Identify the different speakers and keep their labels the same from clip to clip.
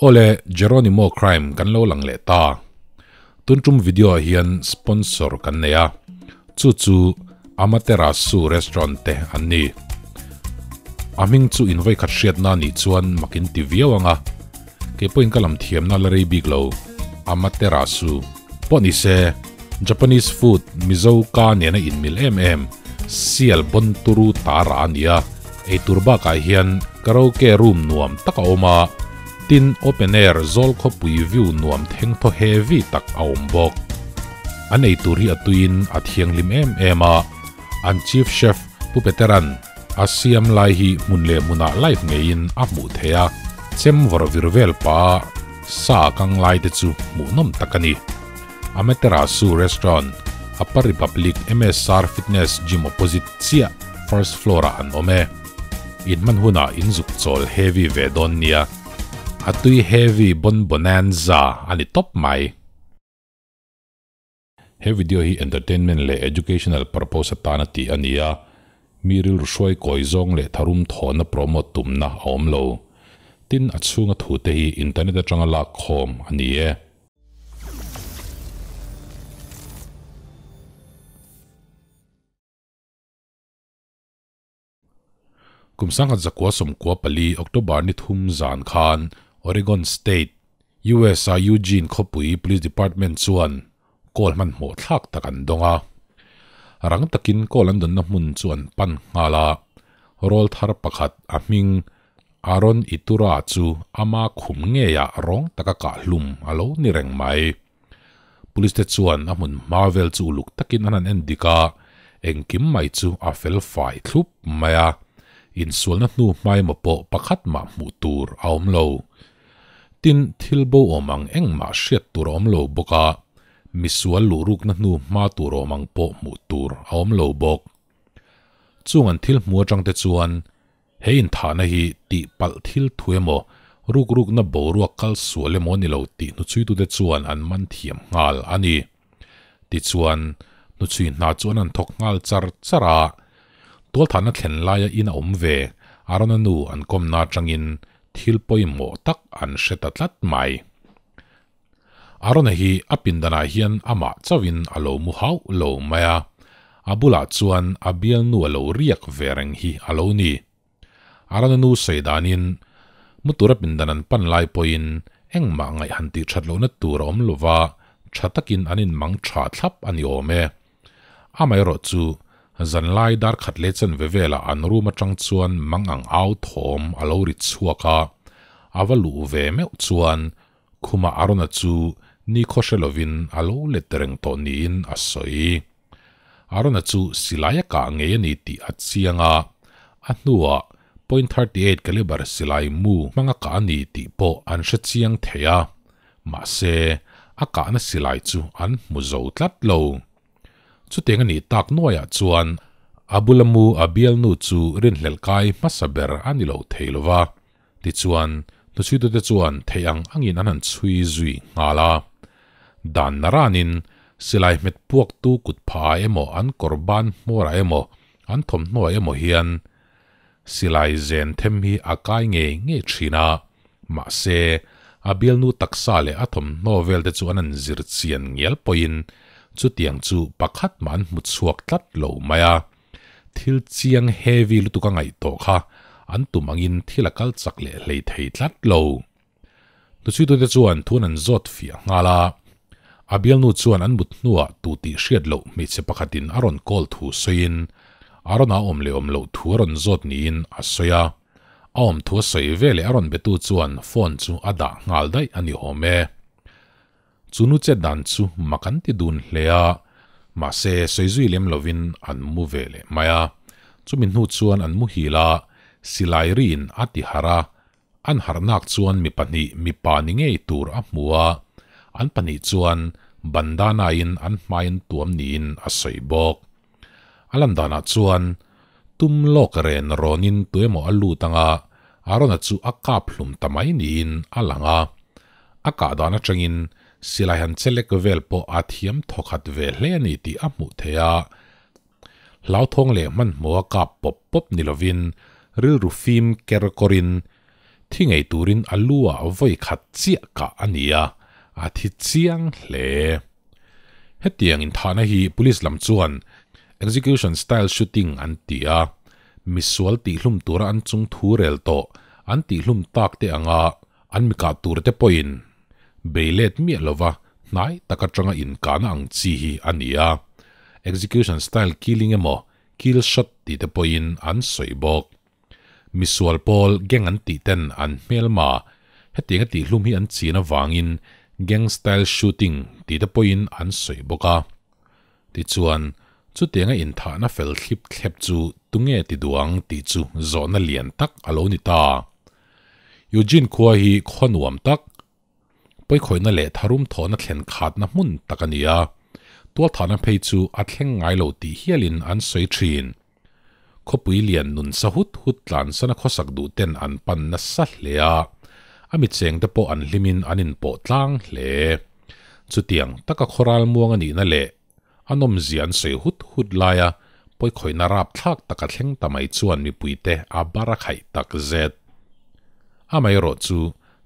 Speaker 1: Awle Jeronimo Crime kan lo lang leh ta. Tun tum video ah hian sponsor kan nei a, chu chu Amaterasu Restaurant te an ni. A hming chu in vawikhat hriatna nih chuan makin ti viau ang a, kei pawhin ka lam thiamna la rei bik lo. Amaterasu pawh ni se, Japanese food Mizo ka nena inmil em em, sial bon turu tara a ni a, eitur bakah hian karaoke room nuam tak a awm a, tin open air zawl khawpui view nuam theng thaw heavy tak a awm bawk. An eitur hi a tuiin a thianghlim em em a, an chief chef Pu Peteran a siam lai hi hmun leh hmunah live ngeiin a hmuh theih a, chem vawrh vir vel pah sa kang lai te chu hmuhnawm tak a ni. Amaterasu Restaurant, Upper Republic MSR Fitness Gym opposite chiah first floor ah an awm e. In hman hunah in zuk chawl heavy ve dawn nia. A tui heavy bon bonanza a ni tawp mai. He video hi entertainment leh educational purpose atana tih a ni a, mi rilru hruai kawi zawng leh tharum thawhna promote tumna a awm lo. Tin, a chhunga thute hi internet atanga lak khawm a ni e. Kum 1994 October ni thum zan khan Oregon State, US-a Eugene khawpui Police Department chuan call hmanhmawh thlak tak an dawng a. Rang takin call an dawnna hmun chu an pan nghal a, rawl thar pakhat a hming Aaron Itura chu ama khum ngeiah rawng taka kah hlum a lo ni reng mai. Police te chuan a hmun hma vel chu uluk takin an han en dik a, engkim mai chu a fel fai thlup mai a, insualna hnu hma emaw pawh pakhat mah hmuh tur a awm lo. Tin, thil bo awm ang engmah hriat tur a awm lo bawk a, misual luhrukna hnu hma tur awm ang pawh hmuh tur a awm lo bawk. Chung an thil hmu atang te chuan he inthahna hi tihpalh thil thu emaw, rukrukna boruak kal sual emaw ni lo tih hnuchhuitute chuan an man thiam nghal a ni. Tichuan, hnuchhui hna chuan an thawk nghal char char a, tualthahna thlen laia in a awm ve Arona nu an kawmna atangin thil pawimawh tak an hre ta tlat mai. Arona hi a pindanah hian amah chauhin a lo mu hauh lo mai a, a bulah chuan a bialnu a lo riak ve reng hi a lo ni. Arona nu sawi danin mu tura pindan an pan lai pawhin engmah ngaih han tih that lohna tur a awm lova, tha takin an inmang tha thlap a ni awm e. Amaherawh chu zanlai dar khat leh chanve velah an room atang chuan mang ang au thawm a lo ri chhuak a, a va luh ve meuh chuan Khuma Arona chu nikhaw hre lovin a lo let reng tawh niin a sawi. Arona chu silai a kah ngei a ni tih a chiang a, a hnuah point 38 caliber silai mu hmang a kah a ni tih pawh an hre chiang thei a, mahse a kahna silai chu an hmu zo tlat lo. Chutiang a nih tak nuaiah chuan a bula mu a bialnu chu rinhlelh kai hmasa ber a ni lo thei lova. Tichuan, hnuchhuitute chuan theih ang angin an han chhui zui nghal a. Dan naranin silai hmet puaktu kut phah ah emaw an kawr ban hmawrah emaw an thawmhnaw ah emaw hian silai zen them hi a kai ngei ngei thin a, mahse a bialnu taksa leh a thawmhnaw vel te chu an han zir chian ngial pawhin chutiang chu pakhat mah an hmu chhuak tlat lo mai a. Thil chiang heavy lutuk a ngaih tawh kha an tum angin thil a kal chak leh hlei thei tlat lo. Hnuchhuitute chuan thun an zawt fiah nghal a, a bialnu chuan an mut hnuah tu tih hriat loh hmeichhe pakhatin a rawn call thu sawiin a rawn a awm leh awm loh thu a rawn zawt niin a sawi a. A awm thu a sawi veleh a rawn betu chuan phone chu a dah nghal daih a ni awm e. Chu nu chet dan chu mak an ti dun hle a, mahse sawi zui lem lovin an mu ve leh mai a. Chumi hnu chuan an muhil a, silai riin a ti harh a, an harhnak chuan mi pahnih mipa ni ngei tur a hmu a, an pahnih chuan bandana-in an hmaiin tuam niin a sawi bawk. A lan danah chuan tum lawk ren rawnin tuemaw a lut anga Arona chu a kap hlum ta mai niin a lang a. A kah dan atangin silai han chelek vel pawh a thiam thawkhat ve hle a ni tih a hmuh theih a. Hlauthawng leh hmanhmawha kap pawp pawp ni lovin rilru fim ker kawrin Thi ngei turin a lu ah vawi khat chiah kah a ni a, a thi chiang hle. Hetiang inthahna hi police lam chuan execution style shooting an ti a, misual tihhlum tura an chung thu rel tawh an tihhlum tak te anga an mi kah tur te pawhin bei let miah lova hnai tak atanga inkahna ang chi hi a ni a, execution style killing emaw kill shot tih te pawhin an sawi bawk. Misual pawl gang an tih ten an hmelma hetianga tihhlum hi an chin avangin gang style shooting tih te pawhin an sawi bawk a. Tichuan, chutianga inthahna fel thlip thlep chu tunge ti duh ang tih chu zawhna lian tak a lo ni ta. Eugene khua hi khaw nuam tak, pawikhawihna leh tharum thawhna thlen khatna hmun tak a ni a, tualthahna phei chu a thleng ngai lo tih hialin an sawi thin. Khawpui lian nun sa hut hut tlansana khawsak duh ten an pan nasa hle a, a mitcheng te pawh an hlimin an inpawh tlang hle. Chutiang taka khawral muang a nihna leh a nawmzia an sawi hut hut laia pawikhawihna rapthlak taka thleng ta mai chuan mipuite a bar a khaih tak zet. Amaherawh chu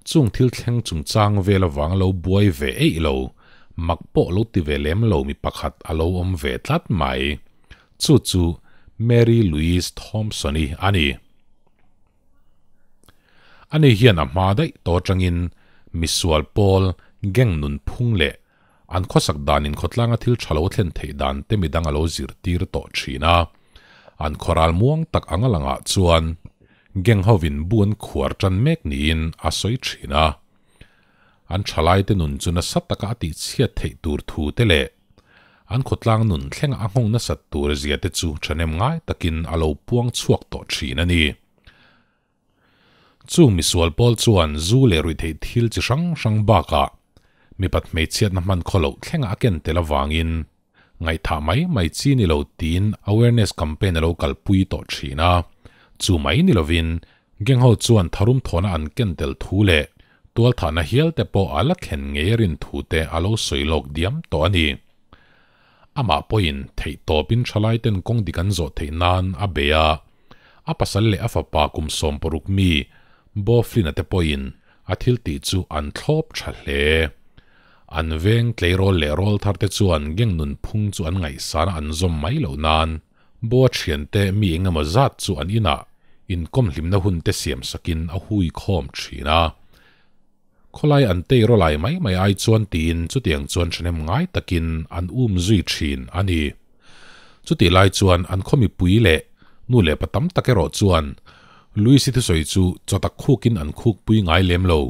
Speaker 1: chung thil thleng chungchang vel avang lo buai ve eih lo, mak pawh lo ti ve lem lo mi pakhat a lo awm ve tlat mai. Chu chu Mary Louise Thompson-i a ni. Ani hian a hma daih tawh atangin misual pawl, gang nunphung leh an khawsak danin khawtlanga thil tha lo thlen theih dan te midang a lo zirtir tawh thin a. An khawral muang tak anga langah chuan gang hovin bu an khuar tan mek niin a sawi thin a. An thalaite nun chu nasa taka a tihchhiat theih tur thu te leh an khawtlang nun thlenga a nghawng nasat tur zia te chu thahnem ngai takin a lo puang chhuak tawh thin a ni. Chung misual pawl chuan zu leh ruihtheih thil chi hrang hrang bakah mipat hmeichhiatna hman khaw loh thlenga a ken tel avangin ngaihthah mai mai chi ni lo tiin awareness campaign a lo kalpui tawh thin a. Chu mai ni lovin gang ho chuan tharum thawhna an ken tel thu leh tualthahna hial te pawh a la thlen ngei a rin thu te a lo sawi lawk diam tawh a ni. Amah pawhin theihtawpin thalaiten kawng dik an zawh theih nan a bei a, a pasal leh a fapa kum 60 mi Bo Flynn-a te pawhin a thil tih chu an thlawp tha hle. An veng tleirawl leh rawl thar te chuan gang nunphung chu an ngaihsana an zawm mai loh nan Bo-a thiante mi eng emaw zat chu an inah inkawm hlimna hun te siam sakin a hui khawm thin a. Khawlai an tei rawlai mai mai ai chuan tiin chutiang chuan thahnem ngai takin an um zui thin a ni. Chutih lai chuan an khaw mipui leh nu leh pa tam tak erawh chuan Louis-i thusawi chu chawtak khukin an khukpui ngai lem lo.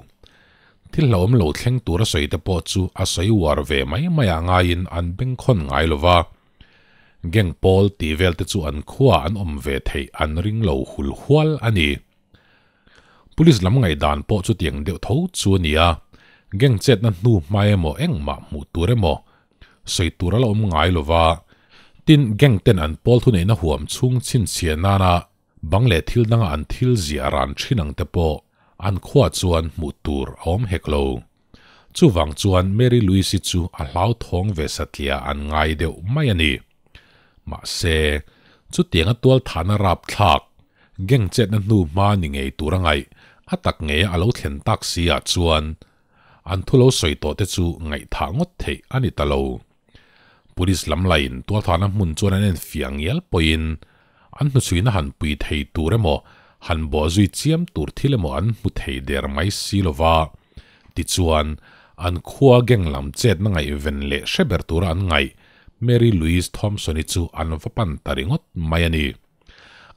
Speaker 1: Thil hlauhawm lo thleng tur a sawi te pawh chu a sawi uar ve mai mai ah ngaiin an bengkhawn ngai lo va. Gang pawl tih vel te chu an khuaah an awm ve theih an ring lo hul hual a ni. Police lam ngaihdan pawh chutiang deuh tho chu a ni a, gang chetna hnu hmai emaw engmah hmuh tur emaw sawi tur a la awm ngai lo va, tin gang ten an pawl thuneihna huam chhung chhinchhiah nana bang leh thil danga an thil ziah ran thin ang te pawh an khuaah chuan hmuh tur a awm hek lo. Chuvang chuan Mary Louise-i chu a hlauthawng ve satliah an ngai deuh mai a ni. Mahse, chutianga tualthahna rapthlak, gang chetna hnu hma ni ngei tur a ngaih, a tak ngeia a lo thlen tak si ah chuan an thu lo sawi tawh te chu ngaihthah ngawt theih a ni ta lo. Police lam lain tualthahna hmun chuan an enfiah ngial pawhin an hnuchhuina han pui thei tur emaw, han bawh zui chiam tur thil emaw an hmu thei der mai si lo va. Tichuan, an khua gang lam chetna ngaihven leh hre ber tura an ngaih Mary Louise Thompson-i chu an va pan ta ringawt mai a ni.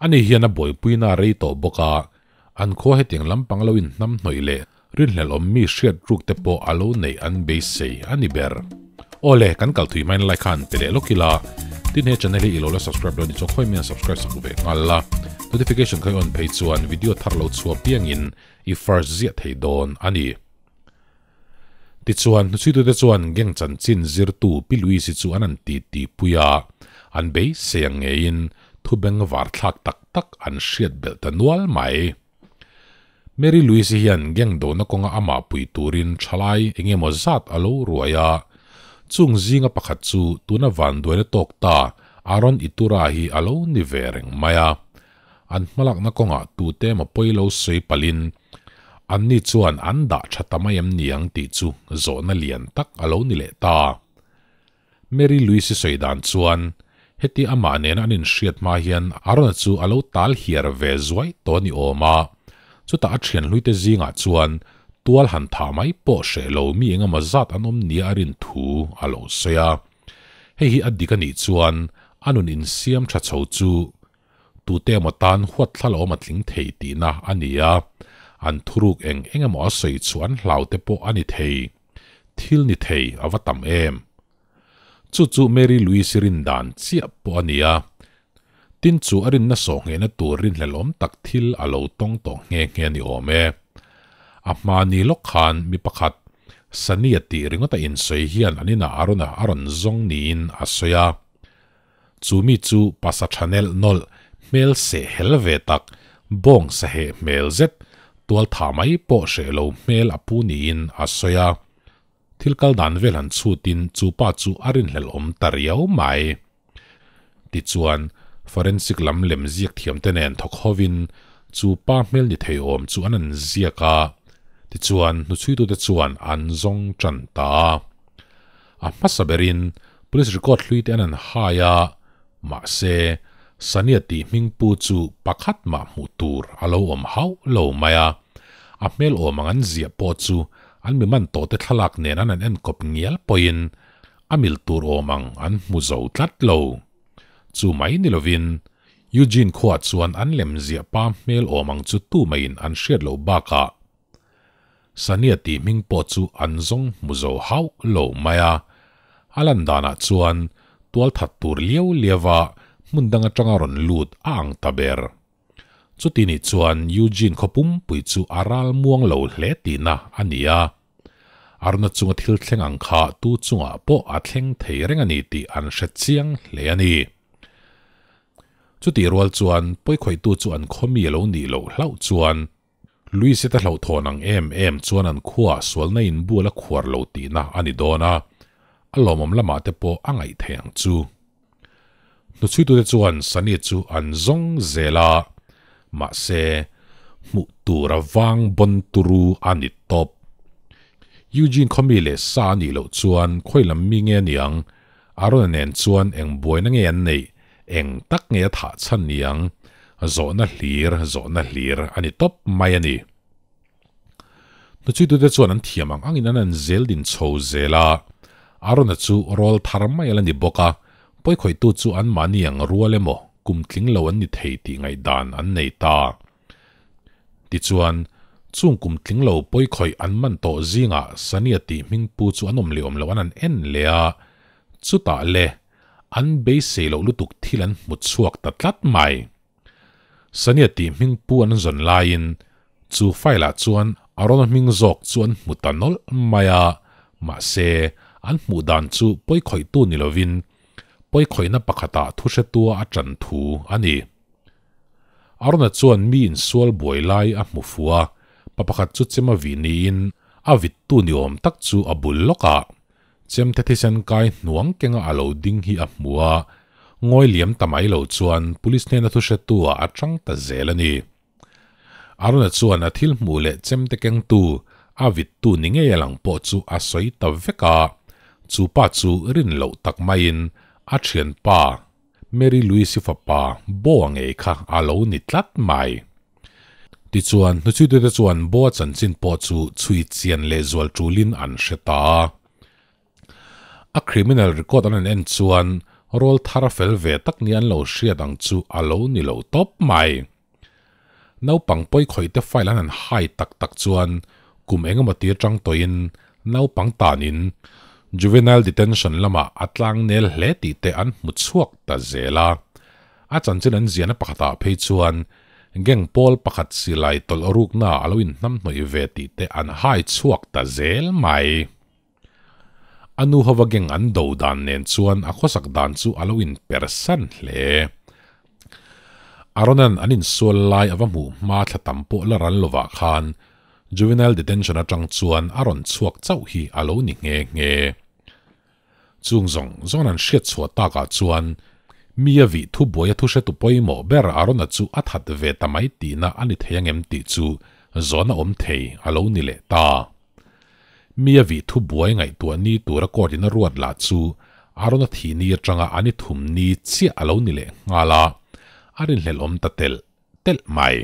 Speaker 1: Ani hian a buaipuina a rei tawh bawk a, an khua hetiang lampang lo inhnamhnawih leh rinhlelh awm mi hriat ruk te pawh a lo neih an beisei a ni ber. Aw le, kan kal thui hmain like khan pe leh lawk ila, tin he channel hi i lo la subscribe lo ni chuan khawi mian subscribe sak ve nghal la, notification kha i on phei chuan video thar lo chhuah piangin i first ziah thei dawn a ni. Tichuan, hnuchhuitute chuan gang chanchin zirtu Pi Louise-i chu an an ti ti pui a, an beisei ang ngeiin thu bengvar thlak tak tak an hriat belh ta nual mai. Mary Louise-i hian gang dona kawnga amah pui turin thalai eng emaw zat a lo ruai a, chung zinga pakhat chu tuna vanduaina tawk ta Aaron Itura hi a lo ni ve reng mai a. An hmalakna kawngah tute emaw pawi lo sawi palhin. Anni chuan an dah tha ta mai em niang tih chu zawhna lian tak a lo ni leh ta. Mary Louise-i sawi dan chuan heti amah nena an inhriat hma hian Arona chu a lo tal hiar ve zuai tawh a ni awm a, chutah a thian hluite zingah chuan tual han thah mai pawh hreh lo mi engemaw zat an awm nia a rin thu a lo sawi a. Hei hi a dik a nih chuan a nun insiam tha chho chu tute emaw tan huat thla lo awm a tling thei tihna a ni a, an thuruk eng eng emaw a sawi chu an hlau te pawh a ni thei. Thil ni thei a va tam em! Chu chu Mary Louise rin dan chiah pawh a ni a, tin chu a rinna sawh nghehna tur rinhlelawm tak thil a lo tawng tawh nghe nghe a ni awm e. A hma ni lawk khan mi pakhat Sania tih ringawta insawi hian an inah a rawn a rawn zawng niin a sawi a. Chu mi chu pasa tha nelh nawlh, hmel seh hel ve tak, bawng sa heh hmel zet, tual tha mai pawh hreh lo hmel a pu niin a sawi a. Thil kal dan vel han chhutin chu pa chu a rinhlelh awm ta riau mai. Tichuan, forensic lam lem ziak thiamte nen thawk hovin chu pa hmel ni thei awm chu an an ziak a, tichuan hnuchhuitute chuan an zawng tan ta a. A hmasa berin police record hlui te an an hai a, mahse Sania tih hming pu chu pakhat mah hmuh tur a lo awm hauh lo mai a, a hmel awm ang an ziah pawh chu an mi man tawh te thlalak nen an an enkawp ngial pawhin a mil tur awm ang an hmu zo tlat lo. Chu mai ni lovin Eugene khuaah chuan an lem ziah pa hmel awm ang chu tumaiin an hriat loh bakah Sania tih hming pawh chu an zawng hmu zo hauh lo mai a, a lan danah chuan tual that tur liau liauva hmun dang atanga rawn lut a ang ta ber. Chuti nih chuan Eugene khaw pumpui chu a ral muang lo hle tihna a ni a, Arna chunga thil thleng ang kha tu chungah pawh a thleng thei reng a ni tih an hre chiang hle a ni. Chutih rual chuan pawikhawihtu chu an khawmi a lo nih loh hlauh chuan Luise te hlauhthawn ang em em chuan an khuaah sualna in bual a khuar lo tihna a ni dawn a, a lawmawm lamah te pawh a ngaih theih ang chu. Hnuchhuitute chuan Sunny chu an zawng zel a, mahse, hmuh tur a vang bawn turu a ni tawp. Eugene khawmi leh sa a nih loh chuan khawi lam mi nge a niang? Arona nen chuan eng buaina nge an neih? Eng tak nge a thah chhan ni ang? Zawhna hlir, zawhna hlir a ni tawp mai a ni. Hnuchhuitute chuan an thiam ang angin an an zel din chho zel a. Arona chu rawl thar mai a la ni bawk a, pawikhawihtu chu anmahni ang rual emaw kum tling lo an ni thei tih ngaihdan an nei ta. Tichuan, chung kum tling lo pawikhawih an man tawh zingah Sania tih hming pu chu an awm leh awm loh an an en leh a, chutah le, An beisei loh lutuk thil an hmu chhuak ta tlat mai. Sania tih hming pu an zawn laiin chu file ah chuan Arona hming zawk chu an hmu ta nawlh mai a, mahse an hmuh dan chu pawikhawihtu ni lovin pawikhawihna pakhatah thu hretua a ṭan thu a ni. Arona chuan mi insual buai lai a hmu fu a, pa pakhat chu chem a vih niin a vittu ni awm tak chu a bul lawk a. Chemte thisen kai hnuang kenga a lo ding hi a hmu a, ngawi liam ta mai lo chuan police hnena thu hretu ah a tang ta zel a ni. Aruna chuan a thil hmuh leh chemte kengtu, a vittu ni ngei a lang pawh chu a sawi ta vek a, chu pa chu rin loh tak maiin a thianpa Mary Louise-i fapa Bo-a ngei kha a lo ni tlat mai. Tichuan, hnuchhuitute chuan Bo-a chanchin pawh chu chhui chian leh zual tulin an hre ta a. A criminal record an han en chuan rawl thar a fel ve tak ni an lo hriat ang chu a lo ni lo tawp mai. Naupang pawikhawih te file an han hai tak tak chuan kum engemaw ti atang tawhin naupang tanin Juvenile Detention lamah a tlang nel hle tih te an hmu chhuak ta zel a. A chanchin an ziahna pakhatah phei chuan gang pawl pakhat silai tawlh rukna a lo inhnamhnawih ve tih te an hai chhuak ta zel mai. A nu hova gang an do dan nen chuan a khawsak dan chu a lo inpersan hle. Aronan an insual lai a va hmuh hma thla tam pawh la ral lovah khan Juvenile Detention atang chuan a rawn chhuak chauh hi a lo ni nghe nghe. Chung zawng zawng an hriat chhuah takah chuan mi a vih thubuai a thuhretu pawimawh ber Arona chu a that ve ta mai tihna a ni thei angem tih chu Zawhna awm thei a lo ni leh ta. Mi a vih thu buai ngaihtuah ni tura court in a ruat lah chu Arona thih ni atanga an i thum ni chiah a lo ni leh nghal a, a rinhlelh awm ta telh telh mai.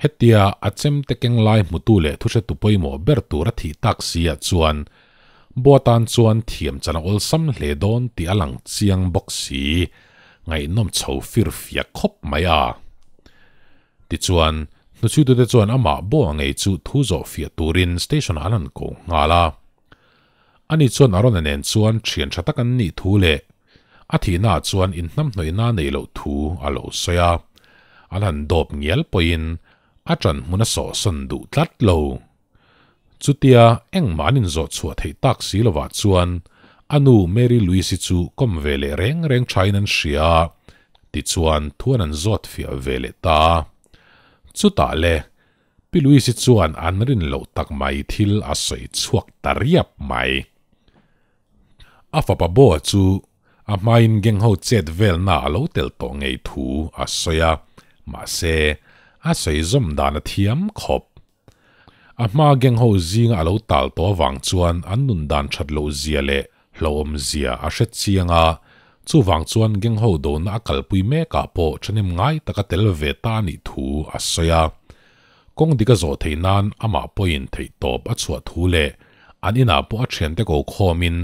Speaker 1: Hetia a chemte keng lai hmutu leh thuhretu pawimawh ber tur a thih tak si ah chuan Boa tan chuan thiam chan a awlsam hle dawn tih a lang chiang bawk si, ngaihnawm chho fir fiak khawp mai a. Tichuan, hnuchhuitute chuan amah Boa ngei chu thu zawh fiah turin station-ah an han ko nghal a. Ani chuan Arona nen chuan thian tha tak an nih thu leh a thihnaah chuan inhnamhnawihna a neih loh thu a lo sawi a. An han dawp ngial pawhin a ṭan hmun a sawhsawn duh tlat lo. Chutia engmah an inzawh chhuah theih tak si lovah chuan a nu Mary Louise-i chu kawm ve leh reng reng thain an hria a, tichuan thu an an zawt fiah ve leh ta a. Chutah le, Pi Louise-i chuan an rin loh tak mai thil a sawi chhuak ta riap mai. A fapa Boa chu a hmain gang ho chet velna a lo tel tawh ngei thu a sawi a, mahse a sawi zawm dan a thiam khawp. A hma gang ho zinga a lo tal tawh avang chuan an nun dan that loh zia leh hlauhawm zia a hre chiang a, chuvang chuan gang ho dona a kalpui mekah pawh thahnem ngai taka tel ve ta a nih thu a sawi a. Kawng dik a zawh theih nan amah pawhin theihtawp a chhuah thu leh an inah pawh a thiante ko khawmin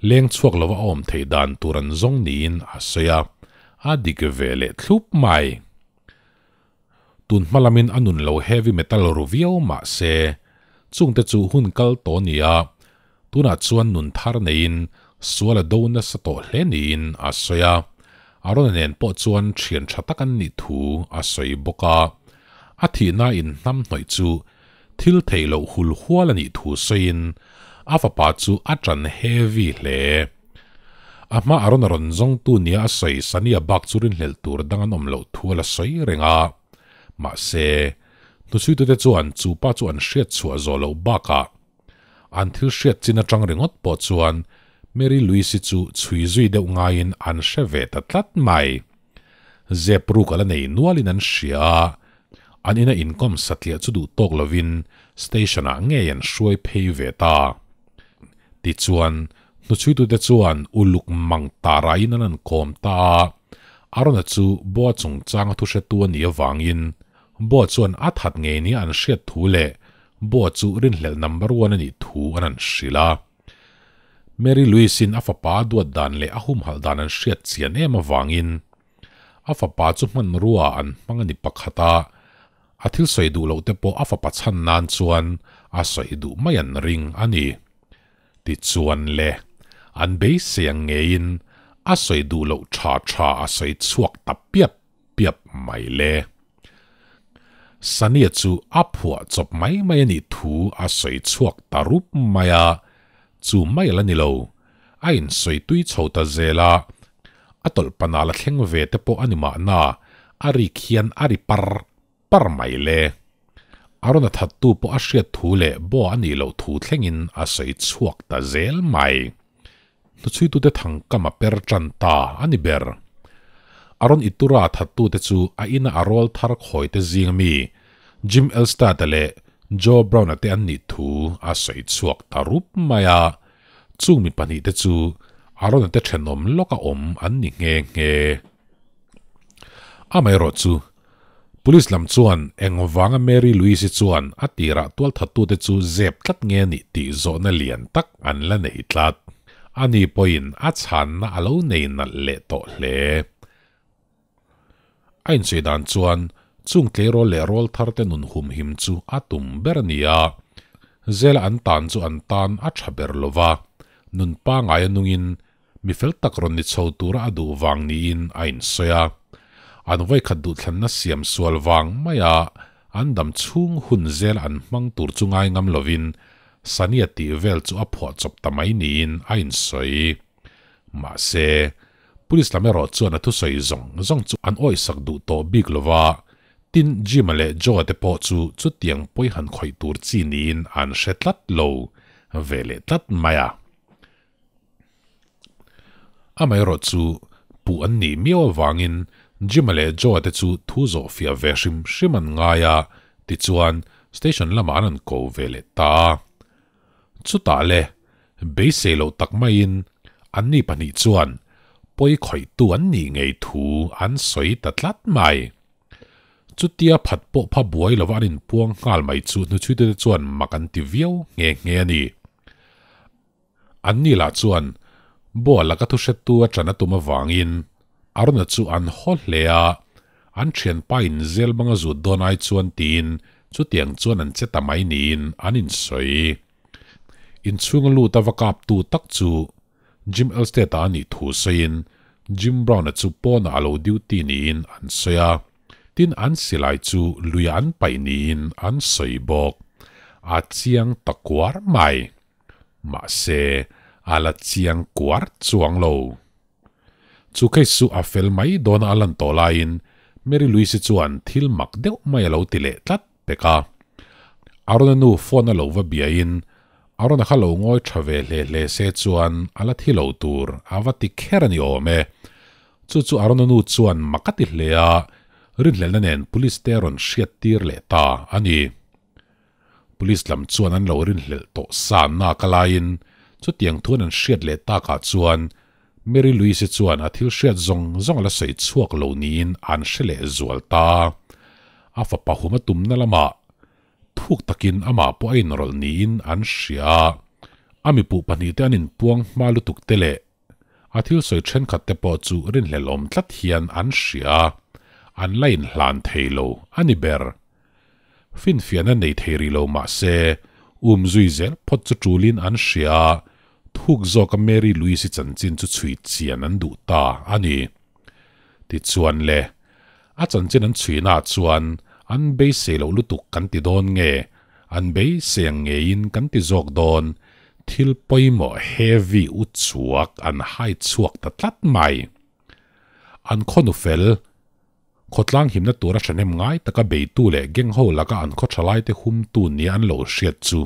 Speaker 1: leng chhuak lova a awm theih dan tur an zawng niin a sawi a, a dik ve leh thlup mai. Tun hma lamin a nun lo heavy metal ru viau mah se, chungte chu hun kal tawh ni a, tunah chuan nun thar neiin sual a do nasa tawh hle niin a sawi a. Arona nen pawh chuan thian tha tak an nih thu a sawi bawk a. A thihna inhnam hnawih chu thil theih loh hul hual a nih thu sawiin a fapa chu a ṭan heavy hle. A hma a rawn a rawn zawngtu nia a sawi Sania bak chu rinhlelh tur dang an awm loh thu a la sawi reng a. Mahse, hnuchhuitute chuan chu pa chu an hriat chhuah zawh loh bakah an thil hriat chin atang ringawt pawh chuan Mary Louise-i chu chhui zui deuh ngaiin an hre ve ta tlat mai. Zep ruk a la nei nualin an hria a, an ina inkawm satliah chu duh tawk lovin station-ah ngei an hruai phei ve ta. Tichuan, hnuchhuitute chuan uluk mang ta raiin an han kawm ta a, Arona chu Boa chungchanga thuhretu a nih avangin Boa chuan a that ngei nia an hriat thu leh Boa chu rinhlelh number one a nih thu an han hrilh a. Mary Louise-in a fapa a duat dan leh a humhalh dan an hriat chian em avangin a fapa chu hmanrua an hmang a ni pakhat a, a thil sawi duh loh te pawh a fapa chhan nan chuan a sawi duh mai an ring a ni. Tichuan le, an beisei ang ngeiin a sawi duh loh tha tha a sawi chhuak ta piap piap mai le. Sania chu a phuah chawp mai mai a nih thu a sawi chhuak ta rup mai a, chu mai a la ni lo. A insawi tui chho ta zel a, a tawlh panal a thleng ve te pawh a ni mahna, a rik hian a ri par par mai le. A rawn a thattu pawh a hriat thu leh baw a nih loh thu thlengin a sawi chhuak ta zel mai. Hnuchhuitute thangkam a per tan ta a ni ber. A rawn i tura thattute chu a ina a rawl thar khawite zing ami Jim Elstad-a leh Joe Brown-a te an nih thu a sawi chhuak ta rup mai a. Chung mi pahnihte chu Aaron-a te thenawm lawka awm an ni nghe nghe. Amaherawh chu, Police lam chuan engvanga Mary Louise-i chuan a tirah tualthattute chu zep tlat nge nih tih zawhna lian tak an la nei tlat. Ani pawhin a chhanna a lo nei nalh leh tawh hle. A insawi dan chuan chung tleirawl leh rawl tharte nun humhim chu a tum ber a ni a, zela an tan chu an tan a tha ber lo va, nun pangai a nungin mi fel tak rawn ni chho tura a duh vang niin a insawi a. An vawikhat duhthlanna siam sual vang maia an dam chhung hun zela an hmang tur chu ngai ngam lovin Sania tih vel chu a phuah chawp ta mai niin a insawi. Mahse, Police lam erawh chuan a thusawi zawng zawng chu an awihsak duh tawh bik lo va, tin Jim-a leh Joe-a te pawh chu chutiang pawi han khawih tur chi niin an hre tlat lo ve leh tlat mai a. Amaherawh chu puh an nih miau avangin Jim-a leh Joe-a te chu thu zawhfiah ve hrim hrim an ngai a. Tichuan, station lamah an rawn ko ve leh ta a. Chutah le, beisei loh tak maiin anni pahnih chuan pawi khawihtu an nih ngei thu an sawi ta tlat mai. Chutia phat pawh pha buai lova an inpuang nghal mai chu hnuchhuitute chuan mak an ti viau nghe nghe a ni. Anni lah chuan Boa laka thu hrettu a ṭan a tum avangin Arona chu an haw hle a, an ṭhianpa in zel banga zut dawn ai chuan tiin chutiang chuan an che ta mai niin an insawi. Inchhunga lut a va kaptu tak chu Jim Elstead-a a nih thu sawiin Jim Brown-a chu pawnah a lo duty niin an sawi a, tin an silai chu luiah an paih niin an sawi bawk. A chiang ta kuar mai. Mahse, a la chiang kuar chuang lo. Chu case chu a fel mai dawna a lan tawh laiin Mary Louise chuan thil mak deuh mai a lo ti leh tlat pek a. Arona nu phone a lo va biain Arona kha lo ngawi tha ve hle hle se chuan a la thi lo tur a va ti kher a ni awm e. Chu chu Arona nu chuan mak a ti hle a, rinhlelhna nen police te a rawn hriat tir leh ta a ni. Police lam chuan an lo rinhlelh tawh sa nak a laiin chutiang thuan an hriat leh takah chuan Mary Louise chuan a thil hriat zawng zawng a la sawi chhuak lo niin an hre leh zual ta. A fapa hum a tumna lamah thuk takin amah pawh a inrawlh niin an hria a, a mipuh pahnihte an inpuang hma lutuk te leh A thil sawi thenkhat te pawh chu rinhlelhawm tlat hian an hria a, an la inhlan thei lo a ni ber. Finfiahna nei thei rih lo mah se, um zui zel phawt chu tulin an hria a, thuk zawka Mary Louise-i chanchin chu chhui chian an duh ta a ni. Tichuan le, a chanchin an chhuinaah chuan an beisei loh lutuk kan ti dawn nge? An beisei ang ngeiin kan ti zawk dawn, thil pawimawh heavy u chhuak an hai chhuak ta tlat mai. An khaw nu fel, khawtlang himna tura thahnem ngai taka beitu leh geng ho laka an khaw thalaite humtu nia an lo hriat chu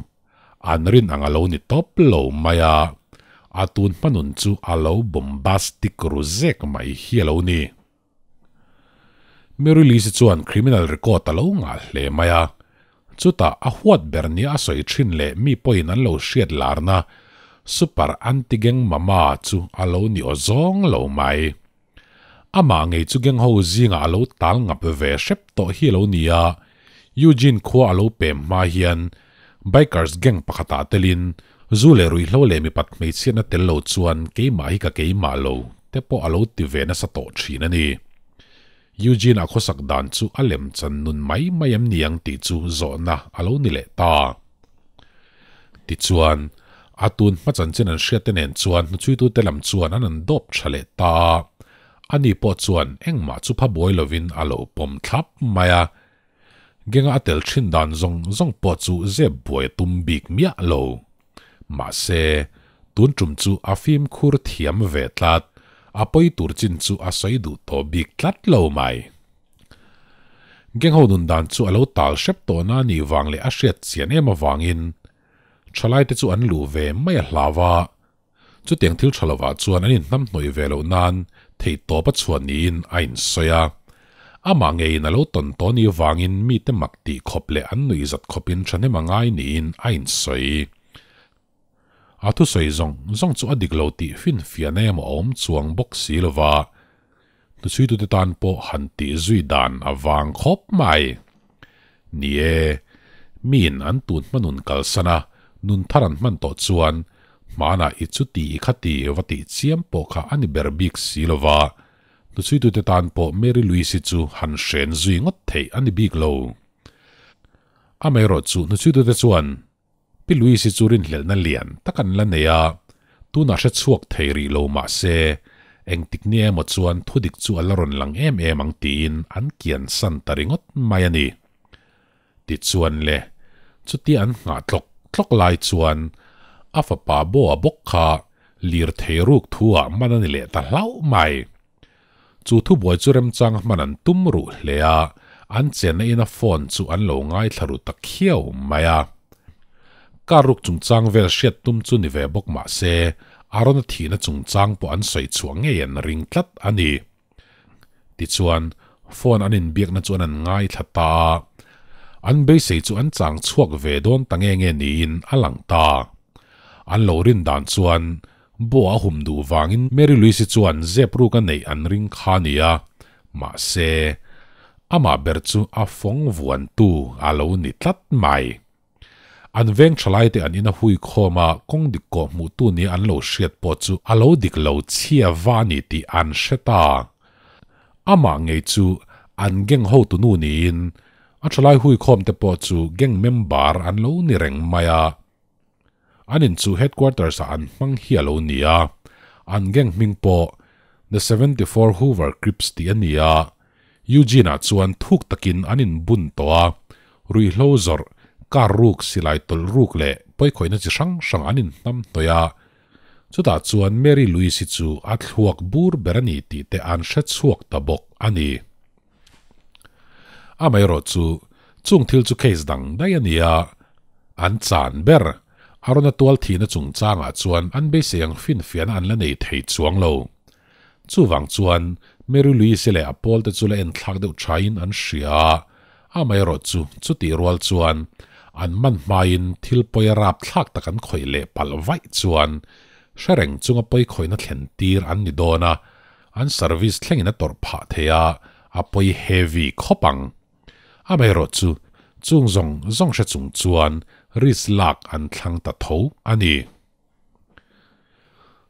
Speaker 1: an rin ang a lo ni tawp lo mai a, a tun hmanun chu a lo bombastic ru zek mai hi a lo ni. Mary Louise chuan criminal record a lo ngah hle mai a, chutah a huat ber nia a sawi thin leh mi pawhin an lo hriat larna super anti-gang mama chu a lo ni aw zawng lo mai. Amah ngei chu gang ho zingah a lo tal ngap ve hrep tawh hi a lo ni a, Eugene khua a lo pem hma hian bikers gang pakhatah telin Zu leh ruihhlo leh mipat hmeichhiatna tel lo chuan keimah hi ka keimah lo te pawh a lo ti ve nasa tawh thin a ni. Eugene a khawsak dan chu a lem chan nun mai mai em ni ang tih chu zawhna a lo ni leh ta. Tichuan, a tun hma chanchin an hriat te nen chuan hnuchhuitute lam chuan an an dawp tha leh ta a, ani pawh chuan engmah chu pha buai lovin a lo pawm thlap mai a. Genga a tel thin dan zawng zawng pawh chu zep buai a tum bik miah lo. Mahse, tun tum chu a fimkhur thiam ve tlat, a pawi tur chin chu a sawi duh tawh bik tlat lo mai. Geng ho nun dan chu a lo tal hrep tawh na nih vang leh a hriat chian em avangin thalaite chu an luh ve mai a hlau a, Chutiang thil tha lovah chuan an inhnamhnawih ve loh nan theihtawp a chhuah niin a insawi a. Amah ngeiin a lo tawn tawh ni vangin mite mak tih khawp leh an nuihzat khawpin thahnem a ngai niin a insawi. A thusawi zawng zawng chu a dik lo tih finfiahna emaw a awm chuang bawk si lova, hnuchhuitute tan pawh han tih zui dan a vang khawp mai. Ni e, miin an tun hma nun kalsan a, nun thar an hman tawh chuan hmanah i chuti i khati va tih chiam pawh kha a ni ber bik si lova, hnuchhuitute tan pawh Mary Louise-i chu han hren zui ngawt theih a ni bik lo. Amaherawhchu hnuchhuitute chuan Pi Louise-i chu rinhlelhna lian tak an la nei a, tunah hre chhuak thei rih lo mah se, engtik ni emaw chuan thudik chu a la rawn lang em em ang tiin an kian san ta ringawt mai a ni. Tichuan le, chutia an nghah tlawk tlawk lai chuan a fapa Boa bawk kha lirthei ruk thu-ah man a ni leh ta hlauh mai. Chu thubuai chu remchang hman an tum ruh hle a, an chenna ina phone chu an lo ngaithla ru ta khiau mai a. Car ruk chungchang vel hriat tum chu ni ve bawk mah se, Aaron-a thihna chungchang pawh an sawi chhuah ngei an ring tlat a ni. Tichuan, phone an inbiakna chuan an ngaithla ta a. An beisei chu an chang chhuak ve dawn ta nge nge niin a lang ta. An lo rin dan chuan Bo a hum duh vangin Mary Louise chuan zep ruk a neih an ring kha nia. Mahse, amah ber chu a fawng vuantu a lo ni tlat mai. An veng thalaite an ina hui khawm a, kawng dik kawh hmuhtu nia an lo hriat pawh chu a lo dik lo chhia va a ni tih an hre ta. Amah ngei chu an gang hotunu niin a thalai hui khawmte pawh chu gang member an lo ni reng mai a. An in chu headquarters ah an hmang hi a lo ni a, an gang hming pawh The 74 Hoover Crips tih a ni a, Eugene ah chuan thuk takin an in bun tawh a, ruihhlo zawrh, car ruk, silai tawlh ruk leh pawikhawihna chi hrang hrang an in hnam hnawih a, chutah chuan Mary Louise hi chu a thluak bur ber a ni tih te an hre chhuak ta bawk a ni. Amaherawh chu, chung thil chu case dang daih a ni a, an chan ber. Arona tual thihna chungchangah chuan an beisei ang finfiahna an la nei thei chuang lo. Chuvang chuan Mary Louise leh a pawlte chu la enthlak deuh thain an hria a, amaherawh chu chutih rual chuan an man hmain thil pawi a rapthlak tak an khawih leh palh vaih chuan hre reng chunga pawi khawihna thlen tir an ni dawn a, An service thlengin a tawrh phah thei a, a pawi heavy khawp ang. Amaherawh chu, chung zawng zawng hre chung chuan risk lak an thlang ta tho a ni.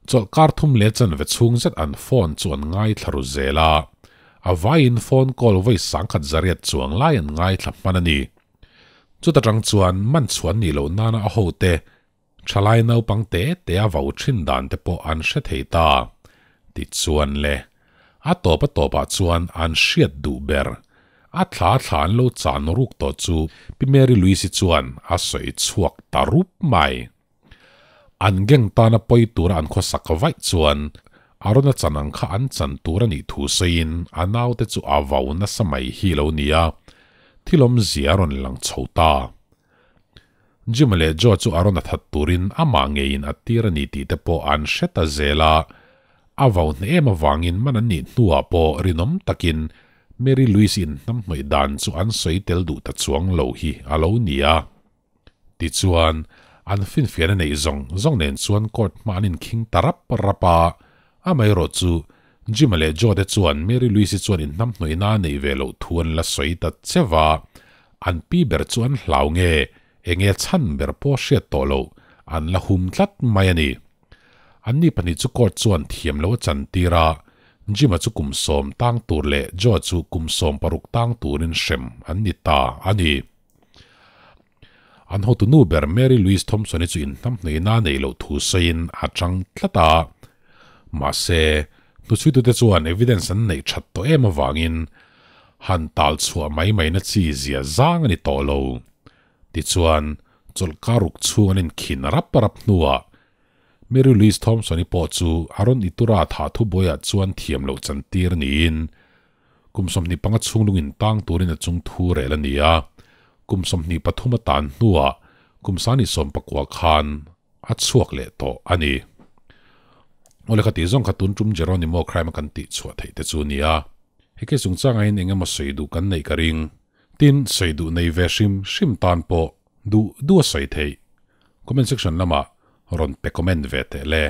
Speaker 1: Chawlhkar thum leh chanve chhung zet an phone chu an ngaithla ru zel a, a vaiin phone call vawi sangkhat zariat chuang lai an ngaithla hman a ni. Chuta tang chuan man chhuan nih loh nana a hote Thalai naupang te te a vau thin dan te pawh an hre thei ta. Tichuan le, a tawp a tawpah chuan an hriat duh ber. A thla thla an lo chan ruk tawh chu Pi Mary Louise-i chuan a sawi chhuak ta rup mai. An gang tana pawi tura an khawsak vaih chuan Arona chan ang kha an chan tur a nih thu sawiin a naute chu a vau nasa mai hi lo nia, thil awmzia a rawn lang chho ta. Jim leh Joe chu a rawn a that turin amah ngeiin a tir a ni tih te pawh an hre ta zel a. A vau hne em avangin man an nih hnuah pawh rinawm takin Mary Louise in hnamhnawih dan chu an sawi tel duh ta chuang lo hi a lo ni a. Tichuan, an finfiahna neih zawng zawng nen chuan court hma an inkhing ta rap rap a. Amaherawh chu, Jim-a leh Joe te chuan Mary Louise-i chuan inhnamhnawihna a neih ve loh thu an la sawi ta cheu a. An pi ber chu an hlau nge, enge chhan ber pawh hriat tawh loh, an la hum tlat mai a ni. An ni pahnih chu court chuan thiam lo a chantir a, Jim-a chu kum sawm tang tur leh Joe-a chu kum 16 tang turin hrem an ni ta a ni. An hotu nu ber Mary Louise Thompson-i chu inhnamhnawihna a neih loh thu sawiin a chang tlat a. Mahse, hnuchhuitute chuan evidence an neih that tawh em avangin han tal chhuah mai mai na chi zia zang a ni tawh lo. Tichuan, chawlhkar ruk chhung an inkhin rap rap hnuah Mary Louise Thompson-i pawh chu a rawn itura thah thubuaiah chuan thiam loh chantir niin Kum 25 chhung lungin tang turin a chung thu rel a ni a, kum 23 a tan hnuah kum 29 khan a chhuak leh tawh a ni. Aw lehkha tih zawng kha tun tum Jeronimo crime a kan tih chhuah theih te chu a ni a. He case chungchangah hian eng emaw sawi duh kan neih ka ring. Tin, sawi duh nei ve hrim hrim tan pawh duh duh a sawi theih. Comment section lamah rawn pe comment ve teh le.